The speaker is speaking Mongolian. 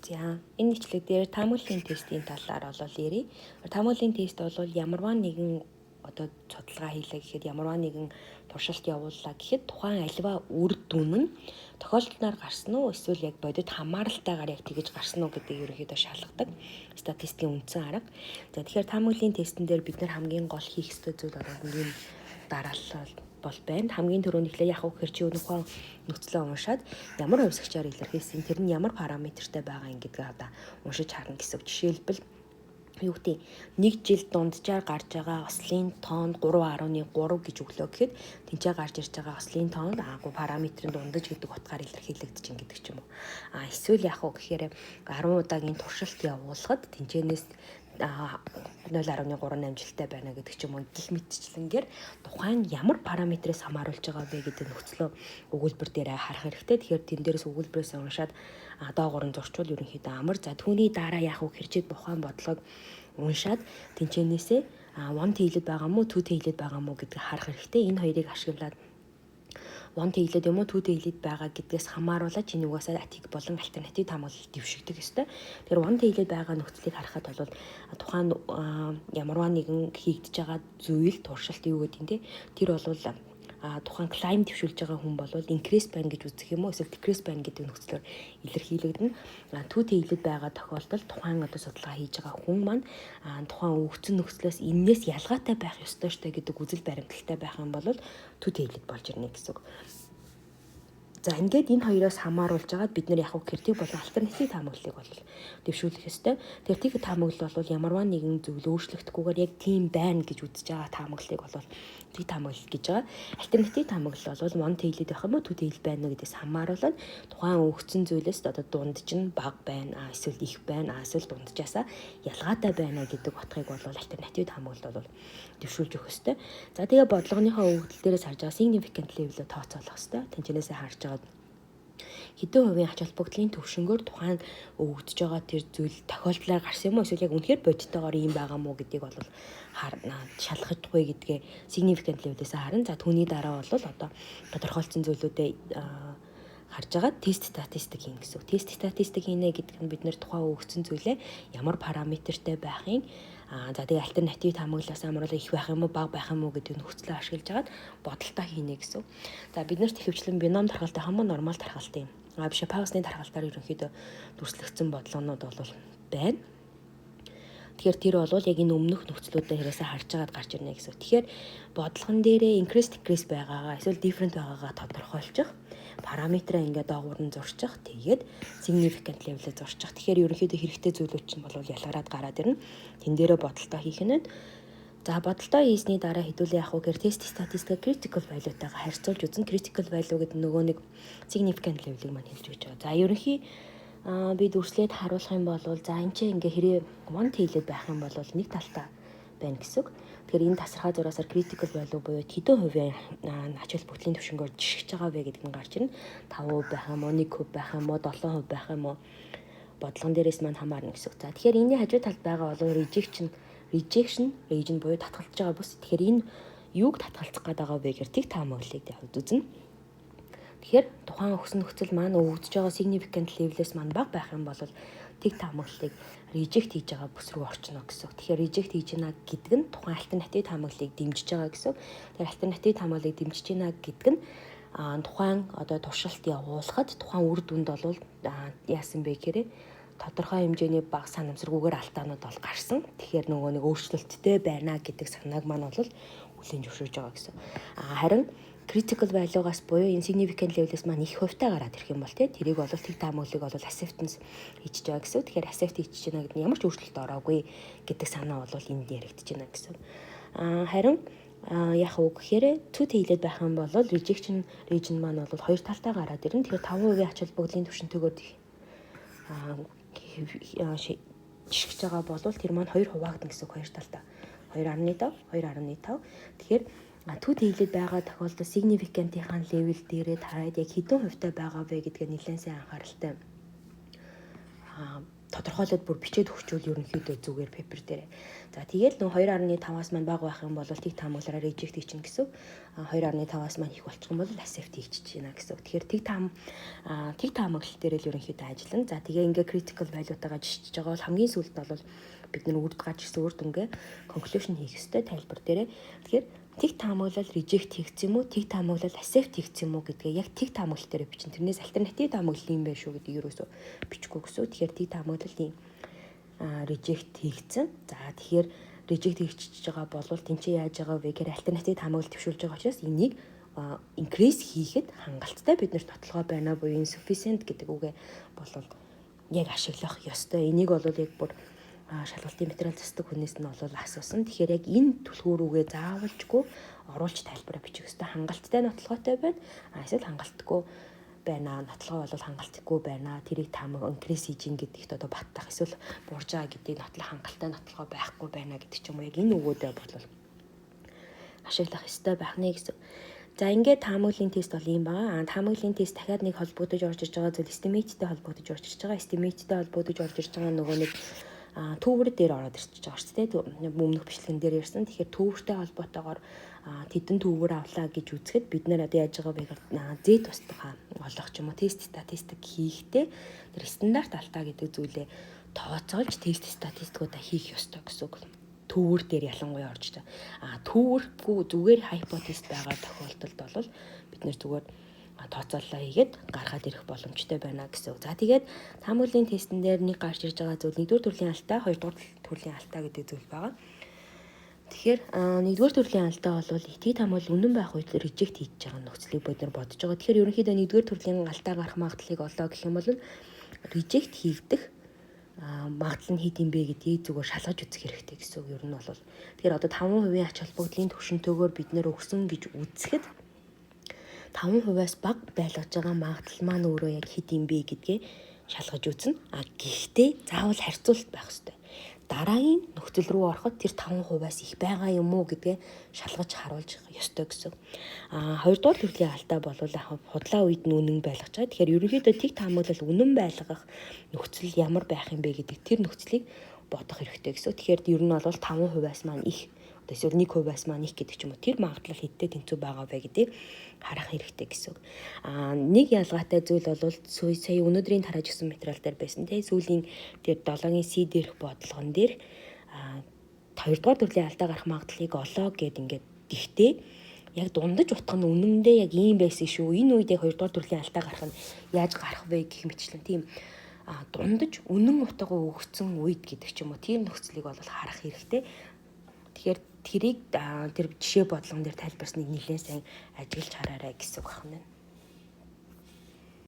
За, энэ бичлэг дээр таамаглалын тестийн талаар болол ярив. Таамаглалын тест бол ямарваа нэгэн одоо судалгаа хийлээ гэхэд, ямарваа нэгэн туршилт явууллаа гэхэд тухайн аливаа үр дүн нь тохиолдолноор гарсан уу эсвэл яг бодит хамааралтайгаар яг тэгэж гарсан уу гэдгийг ерөнхийдөө шалгадаг статистикийн үндсэн арга. За, тэгэхээр таамаглалын тестэн дээр бид нар хамгийн гол хийх ёстой зүйл бол ийм дараалал бол байна. Хамгийн түрүүнд эхлээ яг гэхээр чи тухайн нөхцлөө уншаад ямар хувьсагчаар илэрхийлсэн, тэр нь ямар параметртэй байгаа юм гэдгээ одоо уншиж харна гэсэн үг. Жишээлбэл, юу гэдэг, нэг жил дунджаар гарч байгаа ослын тоонд 3.3 гэж өглөө гэхэд тэнцээ гарч ирж байгаа ослын тоонд аагүй параметрын дундаж гэдэг утгаар илэрхийлэгдэж чинь гэдэг ч юм уу. А эсвэл яг уу гэхээр 10 удаагийн туршилт явуулахад тэнцэнээс 0.3 амжилттай байна гэдэг ч юм уу, гэх мэтчлэнгээр тухайн ямар параметрээс хамааруулж байгаа вэ гэдэг нөхцлөө өгүүлбэр дээр харах хэрэгтэй. Тэгэхээр тэн дээрээс өгүүлбэрээс уншаад доогоор нь зурчвал ерөнхийдөө амар. За, түүний дараа яах вэ хэрчээд тухайн бодлогыг уншаад тэнцэнээсээ one tailed байгаа мó, two tailed байгаа мó гэдгийг харах хэрэгтэй. Энэ хоёрыг ашиглаад one tailed юм уу, two tailed байгаа гэдгээс хамааруулаад чиний угаасаа тэг болон альтернатив таамаглал дэвшигдэх ёстой. Тэгэхээр one tailed байгаа нөхцөлийг харахад бол тухайн ямарваа нэгэн хийгдэж байгаа зүйл, туршилт юу гэдэг нь те, тэр бол тухайн claim дэвшүүлж байгаа хүн бол increase байна гэж үзэх юм уу, эсвэл decrease байна гэдэг нөхцлөөр илэрхийлэгдэнэ. Two tailed байгаа тохиолдолд тухайн одоо судалгаа хийж байгаа хүн маань тухайн өгсөн нөхцлөөс энээс ялгаатай байх ёстой штэ гэдэг үзэл баримталтай байх юм бол two tailed болж ирнэ гэсэн үг. За, ингээд энэ хоёроос хамааруулж байгаад бид нар яг критик болон альтернатив таамаглалыг бол дэвшүүлэх ёстой. Тэгэхээр тэг таамаглал бол ямарваа нэгэн зүйл өөрчлөгдөхгүйгээр яг тийм байна гэж үзэж байгаа таамаглалыг бол тэг таамаглал гэж байгаа. Альтернатив таамаглал бол one tailed байх юм уу, two tailed байна уу гэдээс хамааруулаад тухайн өгсөн зүйлээс одоо дундаж нь бага байна, эсвэл их байна, эсвэл дунджаасаа ялгаатай байна гэдэг утгыг бол альтернатив таамаглал бол дэвшүүлж өгөх ёстой. За, тэгээ бодлогынхоо өгөгдөл дээрээс харж байгаа significant level-өө тооцоолох ёстой. Тэнцэнээсээ харж байгаа хэдэн хувийн ач холбогдлын төвшөнгөөр тухайн өгөгдөж байгаа тэр зүйл тохиолдлоор гарсан юм уу, эсвэл яг үнэхээр бодитойгоор ийм байгаа мó гэдгийг бол шалгахгүй гэдгээ significant level-ээс харна. За, түүний дараа бол одоо тодорхойлцсон зүйлүүдээ харж байгаа тест статистик хийнэ гэсэн үг. Тест статистик хийнэ гэдэг нь бид нэр тухайн өгсөн зүйлээ ямар параметртэй байхын за, тэгээ альтернатив таамаглалаас амруулаа их байх юм уу, бага байх юм уу гэдэг нөхцлөө ашиглаж хагаад бодолтой хийнэ гэсэн. За, бид нарт ихэвчлэн бином тархалтай хамуу нормал тархалтай юм. А биш, Паусны тархалтаар ерөнхийдөө дүрслэгдсэн бодлогонууд бол байна. Тэгэхээр тэр бол яг энэ өмнөх нөхцлүүдэд хэрэгсээ харж байгаад гарч ирнэ гэсэн. Тэгэхээр бодлогон дээрээ increase, decrease байгаагаа эсвэл different байгаагаа тодорхойлчих, параметраа ингээд доогуур нь зурчих, тэгээд significant level-ээ зурчих. Тэгэхээр ерөнхийдөө хэрэгтэй зүйлүүд чинь бол ялгараад гараад ирнэ. Тэн дээрээ бодолтой хийх нь. За, бодолтой хийсний дараа хэдүүлээ яах вэ гэхээр тест статистика critical value-тайгаа харьцуулж үзэн. Critical value гэдэг нөгөө нэг significant level-ыг маань хэлж өгч байгаа. За, ерөнхий би дүрслээд харуулах юм бол за, энэ ч ингээ хэрэг one tailed байх юм бол нэг талтаа байна гэсэн үг. Тэгэхээр энэ тасархай зураасаар critical value буюу хэдэн хувийн ач холбогдлын түвшингөөр жишгэж байгаа вэ гэдэг нь гарч ирнэ. 5% байх юм уу, 1% байх юм уу, 7% байх юм уу, бодлогон дээрээс маань хамаарна гэсэн үг. За, тэгэхээр энэний хажуу талд байгаа бол rejection region буюу татгалзаж байгаа бүс. Тэгэхээр энэ юуг татгалзах гээд байгаа вэ гэхээр тэг таамаглалыг үзнэ. Тэгэхээр тухайн өгсөн нөхцөл маань өгөгдөж байгаа significant level-ээс маань бага байх юм бол тэг таамаглалыг reject хийж байгаа бүс рүү орчно гэсэн. Тэгэхээр reject хийж байна гэдэг нь тухайн альтернатив таамаглалыг дэмжиж байгаа гэсэн. Тэгэхээр альтернатив таамаглалыг дэмжиж байна гэдэг нь тухайн одоо туршилт явуулахад тухайн үр дүнд бол яасан бэ гэхээр тодорхой хэмжээний бага санамсаргүйгээр алдаанууд бол гарсан. Тэгэхээр нөгөө нэг өөрчлөлттэй байна гэдэг санааг маань бол хүлээн зөвшөөрж байгаа гэсэн. А харин critical value-гаас буюу энэ significant level-ээс маань их хувьтай гараад ирэх юм бол те, тэрийг бол тэг таамаглалыг бол acceptance хийчихэж байгаа гэсэн. Тэгэхээр accept хийчихэж байна гэдэг нь ямар ч өөрчлөлт ороогүй гэдэг санаа бол энд яригдчихэж байна гэсэн. А харин яг уу гэхээр two tailed байх юм бол rejection region маань бол хоёр талтай гараад ирнэ. Тэгэхээр 5% ач холбогдлын түвшинтэйгээр жишгэж байгаа бол тэр маань хоёр хуваагдана гэсэн үг, хоёр талтай. 2.5, 2.5. Тэгэхээр two tailed байгаа тохиолдолд significant-ийн level дээрээ тараад яг хэдэн хувьтай байгаа вэ гэдгээ нэлээд сайн анхааралтай Тодорхойлоод бүр бичээд өгчүүл ерөнхийдөө зүгээр paper дээр. За, тэгээд нөө 2.5-аас маань бага байх юм бол тэг таамаглалаараа reject хийчихнэ гэсэн. 2.5-аас маань их болчих юм бол accept хийчих байна гэсэн. Тэгэхээр тэг таамаглал дээр л ерөнхийдөө ажиллана. За, тэгээ ингээ critical value-тайгаа жишжиж байгаа бол хамгийн сүүлд бол бид нар үрд гарч ирсэн үр дүнгээ conclusion хийх ёстой тайлбар дээрээ. Тэгэхээр тэг таамаглал reject хийгдсэн юм уу, тэг таамаглал accept хийгдсэн юм уу гэдгээ яг тэг таамаглал дээр бичин. Тэрнээс альтернатив таамаглал юм байна шүү гэдгийг ерөөсөө бичихгүй гэсэн. Тэгэхээр тэг таамаглал reject хийгдсэн. За, тэгэхээр reject хийгдчихэж байгаа бол тэн чи яаж байгаа вэ гэхээр альтернатив таамаглал дэвшүүлж байгаа учраас энийг increase хийхэд хангалттай бид нарт нотлогоо байна буюу insufficient гэдэг үгээ болол яг ашиглах ёстой. Энийг бол яг бүр шалгалтын материал засдаг хүнээс нь бол асуусан. Тэгэхээр яг энэ түлхүүр үгээ заавалжгүй оруулж тайлбараа бичих ёстой. Хангалттай нотлогоотой байна. А эсвэл хангалтгүй байна. Нотлогоо бол хангалтгүй байна. Тэрийг таамаг increase хийж ин гэдэгт одоо баттах эсвэл буурж байгаа гэдгийг нотлох хангалттай нотлогоо байхгүй байна гэдэг ч юм уу, яг энэ үгүүдээ бол ашиглах ёстой байх нэ гэсэн. За, ингээд таамаглалын тест бол ийм байгаа. А таамаглалын тест дахиад нэг холбогдож орж ирж байгаа зүйл estimate-тэй холбогдож орж ирж байгаа. Estimate-тэй холбогдож орж ирж байгаа нөгөө нэг түүвэр дээр ороод ирчихэж байгаа шүү дээ. Өмнөх бичлэгэн дээр ярьсан. Тэгэхээр түүвэртэй холбоотойгоор тэдэн түүвэр авлаа гэж үзэхэд бид нэр одоо яаж байгаа вэ гэхээр Z тусдаа олох ч юм уу, тест статистик хийхдээ тэр стандарт алдаа гэдэг зүйлээ тооцоолж тест статистикуудаа хийх ёстой гэсэн үг. Түүвэр дээр ялангуяа орж байгаа. А түүвэргүй зүгээр hypothesis байгаа тохиолдолд бол бид нэр зүгээр тооцооллоо хийгээд гаргаад ирэх боломжтой байна гэсэн үг. За, тэгээд таамаглалын тестэн дээр нэг гарч ирж байгаа зүйл нэгдүгээр төрлийн алдаа, хоёрдугаар төрлийн алдаа гэдэг зүйл байгаа. Тэгэхээр нэгдүгээр төрлийн алдаа бол эцэг таамаглал үнэн байх үед reject хийж байгаа нөхцөлийг бид нар бодож байгаа. Тэгэхээр ерөнхийдөө нэгдүгээр төрлийн алдаа гарах магадлалыг олоо гэх юм бол reject хийгдэх магадлал нь хэд юм бэ гэдгийг зүгээр шалгаж үзэх хэрэгтэй гэсэн үг ер нь бол. Тэгэхээр одоо 5% ач холбогдлын түвшинтэйгээр бид нэр өгсөн гэж үзэхэд 5%-аас бага байлгаж байгаа магадлал маань өөрөө яг хэд юм бэ гэдгээ шалгаж үзнэ. А гэхдээ заавал харьцуулалт байх ёстой. Дараагийн нөхцөл рүү ороход тэр 5%-аас их байгаа юм уу гэдгээ шалгаж харуулж ёстой гэсэн. А хоёрдугаар төрлийн алдаа бол худлаа үед нь үнэн байлгаж байгаа. Тэгэхээр ерөнхийдөө тэг таамаглал үнэн байлгах нөхцөл ямар байх юм бэ гэдэг тэр нөхцөлийг бодох хэрэгтэй гэсэн. Тэгэхээр ер нь бол 5%-аас маань их, одоо эсвэл 1%-аас маань их гэдэг ч юм уу, тэр магадлал хэдтэй тэнцүү байгаа вэ гэдгийг харах хэрэгтэй гэсэн үг. Аа, нэг ялгаатай зүйл бол сая өнөөдрийн тарааж гисэн материал дээр байсан те, сүүлийн тэр 7-гийн C дээрх бодлогон дээр хоёрдугаар төрлийн алдаа гарах магадлалыг олоо гэд ингээд тэгтээ яг дундаж утга нь үнэндээ яг ийм байсан шүү. Энэ үед яг хоёрдугаар төрлийн алдаа гарах нь яаж гарах вэ гэх мэтчлэн тийм дундаж үнэн утга өгсөн үед гэдэг ч юм уу, тийм нөхцөлийг бол харах хэрэгтэй. Тэгэхээр тэрийг тэр жишээ бодлогон дээр тайлбарсныг нэлээд сайн ажиглаж хараарай гэсэн үг байна.